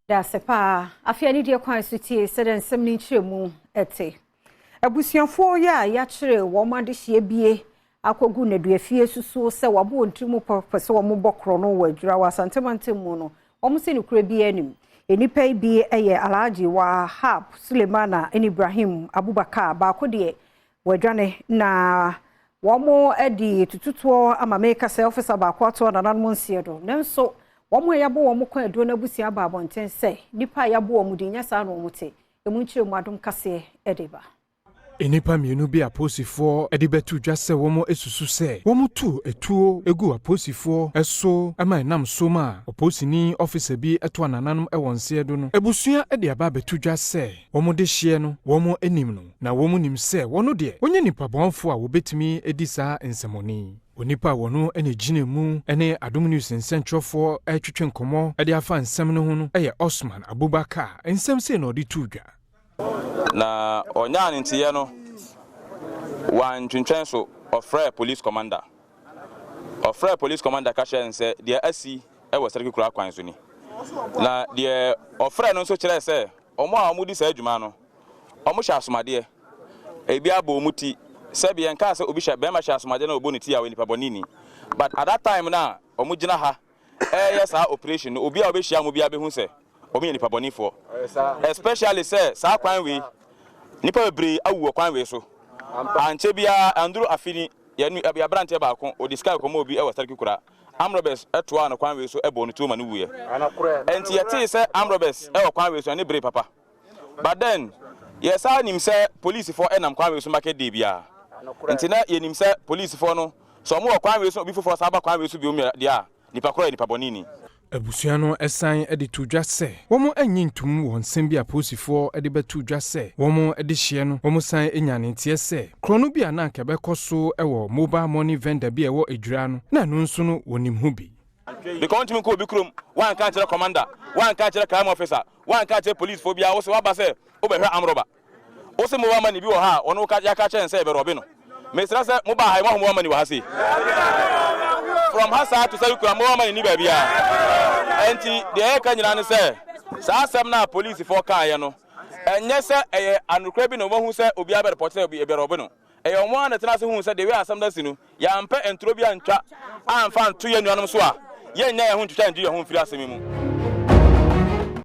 Daase paa. Afei anidie kwan so tie sɛdeɛ nsɛm no nkyerɛmu te. Abusuafoɔ yi a yɛakyere wɔn adehyeɛ bie akɔgu nnaduafie susuo sɛ wɔabɔ wɔn tirim pɔ pɛ sɛ wɔbɔ korɔ no wɔ Adwira wɔ Asante mantam mu no, wɔn se nokorɛ biara nim. Nnipa yi bi yɛ Alhaji Wahab Sulemana ne Ibrahim Abubakar, baako deɛ wɔadwane na wɔn de tututoɔ ama meka sɛ ɔfisa baako ato nananom nseɛ do. Nanso wɔn a yɛabɔ wɔn kɔn aduro no abusua aba abɔnten sɛ nnipa a yɛabɔ wɔn din nyɛ saa na wɔn te. Emu nkyerɛ mu Adom Kaseɛ de ba. Nnipa mmienu bi apolisifoɔ de bɛto dwa sɛ wɔn asusu sɛ wɔn etuo egu apolisifoɔ so ma ɛnam so ma ɔpolisini ɔfisa bi to anananom wɔ nseɛ do no, abusua de aba abɛto dwa sɛ wɔn de hyeɛ no wɔn anim no na wɔn nim sɛ wɔn deɛ wɔnyɛ nipa bɔnfo a wɔbɛtumi adi saa nsɛmɔni. Onipa a wɔno ne gyina mu ne Adom News nsɛntwerɛfoɔ retwetwe nkɔmmɔ de afa nsɛm no ho no yɛ Osman Abubakar. Nsɛm sei na ɔde too dwa. Na ɔnyaa ne nteyɛ no, wantwentwɛn so, ɔfrɛɛ police commander. Ɔfrɛɛ police commander ka kyerɛɛ no sɛ deɛ asi wɔ Sarki Kura kwan so ni. Na deɛ ɔfrɛɛ no nso kyerɛɛ sɛ wɔn a wɔdi saa adwuma no, wɔhyɛ asomadeɛ. Ebi abɔ wɔn ti. Sɛbi yɛnkaa sɛ obi hyɛ bɛrima hyɛ asomadeɛ na ɔbɔ ne ti a ɔyɛ nipa bɔne ni. But at that time na wɔn gyina ha ɛyɛ saa operation no, obi a ɔbɛhyia wɔn biara bɛhu sɛ wɔn yɛ nipa bɔnefoɔ. Especially sɛ saa kwan wei, nipa bebree awu wɔ kwan wei so. Ankyɛ biara anduru afini yɛn aberanteɛ baako ɔde sika kɔma obi wɔ Sarki Kura. Armed robbers ɛtoa no kwan wei so ɛbɔ ne tuo ma no wuyɛ. Ɛnti yɛtee sɛ armed robbers ɛwɔ kwan wei so ɛne bere papa. But then yɛsan nim sɛ polisifoɔ ɛnam kwan wei so market day biara. Nti na yɛnim sɛ polisifoɔ no sɛ ɔmo wɔ kwan wei so, obi foforɔ saa ba kwan wei so bio deɛ a, nipa korɔ yɛ nipa bɔne ni. Abusua no san de to dwa sɛ wɔn anyi ntom wɔ nsɛm bi a polisifoɔ de bɛto dwa sɛ wɔn de hyeɛ no. Wɔn san nya ne nteɛ sɛ korɔno bi a na anka ɛbɛkɔ so wɔ mobile money vendor bi a ɛwɔ Adwira no, na ɛno nso no wɔnim ho bi. Because ntumi nkɔ obi kurom, wanka nkyerɛ commander, wanka nkyerɛ crime officer, wanka nkyerɛ police fo biara, wo sɛ waba sɛ wobɛhwɛ amrɔba. Wo sɛ mobile money bi wɔ ha a ɔno yɛaka kyerɛ sɛ yɛbɛrɔbe no. Mesrɛ sɛ mobaa ha yi, moahu mobile money wɔ ha sei? From ha saa to sɛ kura mobile money ni baabiara. Ɛnti deɛ yɛka nyinaa ne sɛ saa asɛm no a polisifoɔ kaeɛ no, ɛnyɛ sɛ ɛyɛ anokora bi na wɔmahu sɛ obiara bɛrepɔte sɛ obi ɛbɛrɔbe no. Ɛyɛ wɔn a na tena ase hu sɛ deɛ wei asɛm no asi no, yɛampɛ ntoro bi antwa amfa nto yɛn nuanom so a, yɛnnya yɛn ho ntwitwa ngye yɛn ho mfiri asɛm yi mu.